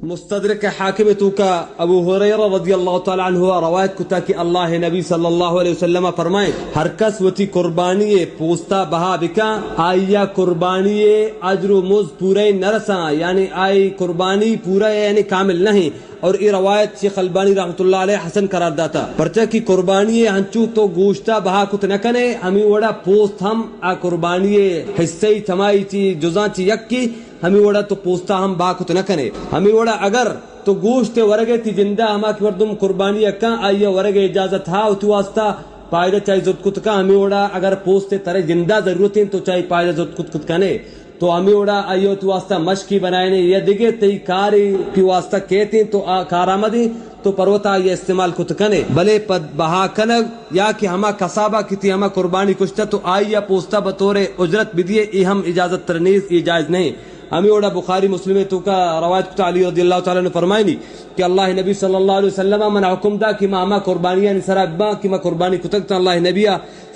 مستدرک حاکم توکا ابو ہریرہ رضی اللہ تعالی عنہ روایت کتا کہ اللہ نبی صلی اللہ علیہ وسلم فرمائے، ہر کس وتی قربانی پوستا بہا بکا، آیا قربانی اجر و مزد پورے نہ رساں، یعنی آئی قربانی پورا یعنی کامل نہیں۔ اور اے روایت شیخ البانی رحمۃ اللہ علیہ حسن قرار داتا، پرچہ کہ قربانی ہنچو تو گوشتا بہا کت نہ کنے، ہمیں وڑا پوست ہم آ قربانی حصے چمائی چی جزاں چی یکی، ہمیں وڑا تو پوستا ہم بہا کت نہ کنے۔ ہمیں وڑا اگر تو گوشت ورگے تی جندا ہما کہ مردم قربانی کن، آئی ورگ اجازت ہا، وتی واسطہ پائدہ چاہی زد کت کن۔ ہمیں وڑا اگر پوست ترے جندا ضرورت ہیں تو چاہی پائدہ زد کت کت کنے، تو ہمیں وڑا آئی وتی واسطہ مشکی بنائنے یا دگے تئی کاری کی واسطہ کہتے ہیں تو آ کارآمد ہیں تو پروتا آئی استعمال کت کنے۔ بلے پد بہا کنگ یا کہ ہما کسابا کتی ہما قربانی کشتا تو آئی پوستا بطور اجرت بدیے، ای ہم اجازت ترنیز، ای جائز نہیں۔ ہمیں وڑا بخاری مسلم توکا روایت کتا علی رضی اللہ تعالی عنہ فرمائنی کہ اللہ نبی صلی اللہ علیہ وسلم من حکم دا کہ ما ہما قربانیانی سرا بباں کہ ما قربانی کتگ تاں اللہ نبی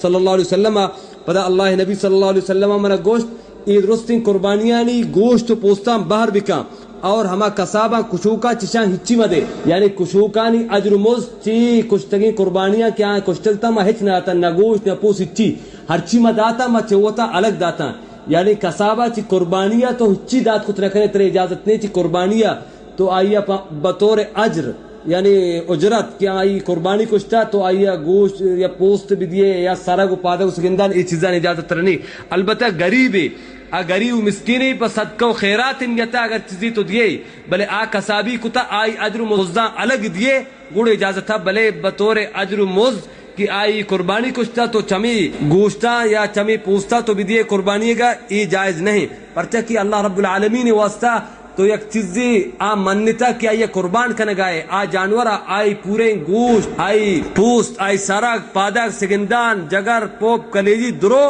صلی اللہ علیہ وسلم۔ پدا اللہ نبی صلی اللہ علیہ وسلم من گوشت، اے درستیں قربانیانی گوشت و پوستاں بہر بکاں اور ہما کساباں کشوکا چشاں ہچی مدے، یعنی کشوکانی اجر و مزد چی کشتگیں قربانیاں کہ آں کشتگ تاں ما ہچ نہ داتاں، نہ گوشت نہ پوست ہچی، ہرچی ما داتاں ما چہ وتا الگ داتاں۔ یعنی کسابا چی قربانیا تو ہچی دات کت نہ کنے، ترے اجازت نے چی قربانیا تو آئی ء پہ بطور اجر، یعنی اجرت کہ آئی قربانی کشتا تو آئی ء گوشت یا پوست بدیے یا سرگ و پادگ و سگندان، اے چیزانی اجازت ترا نی۔ البتہ غریبے، آ غریب و مسکینے پہ صدقہ و خیرات نیتا اگر چیزی تو دیے، بلے آ کسابی کتا آئی اجر و مزداں الگ دیے، گڑا اجازت ء، بلے بطور اجر و مزد کہ آئی قربانی کشتا تو چمی گوشتا یا چمی پوستا تو بدیے قربانی گا، اے جائز نہیں۔ پرچہ کہ اللہ رب العالمین واسطہ تو یک چیزے آ منتا کہ آئی قربان کنگائے، آ جانورا، آئی پوریں گوشت، آئی پوست، آئی سرگ، پادگ، سگندان، جگر، پوپ، کلیجی، درو،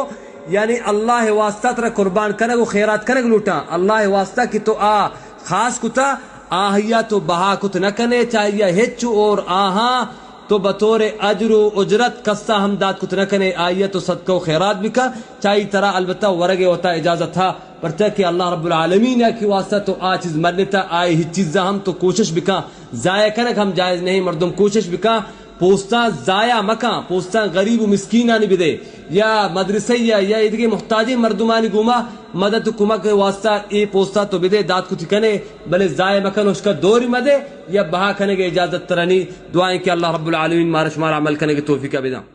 یعنی اللہ واسطہ ترا قربان کنگ و خیرات کنگ لوٹاں۔ اللہ واسطہ کہ تو آ خاص کتا، آہیا تو بہا کت نہ کنے، چاہیا ہچ اور آہاں تو بطور اجر و اجرت کسا ہم دات کت نہ کنے، آئیا تو صدقہ و خیرات بکا، چاہی ترا البتہ ورگ وتا اجازت ہا، پرچہ کہ اللہ رب العالمین ء کہ واسطہ تو آ چیز منتا، آئی ہچ چیزا ہم تو کوشش بکا، ضائع کنگ ہم جائز نہیں، مردم کوشش بکا، پوستاں ضائع مکاں، پوستاں غریب و مسکینانی بدے، یا مدرسہ یا، یا ایدگہ محتاجیں مردمانی گوما مدد و کمک واسطہ اے پوستا تو بدے، دات کتی کنے، بلے ضائع مکن، اشکا دوری مدے یا بہا کنگ اجازت ترا نی۔ دعائیں کہ اللہ رب العالمین مارا شمارا عمل کنگ توفیق بداں۔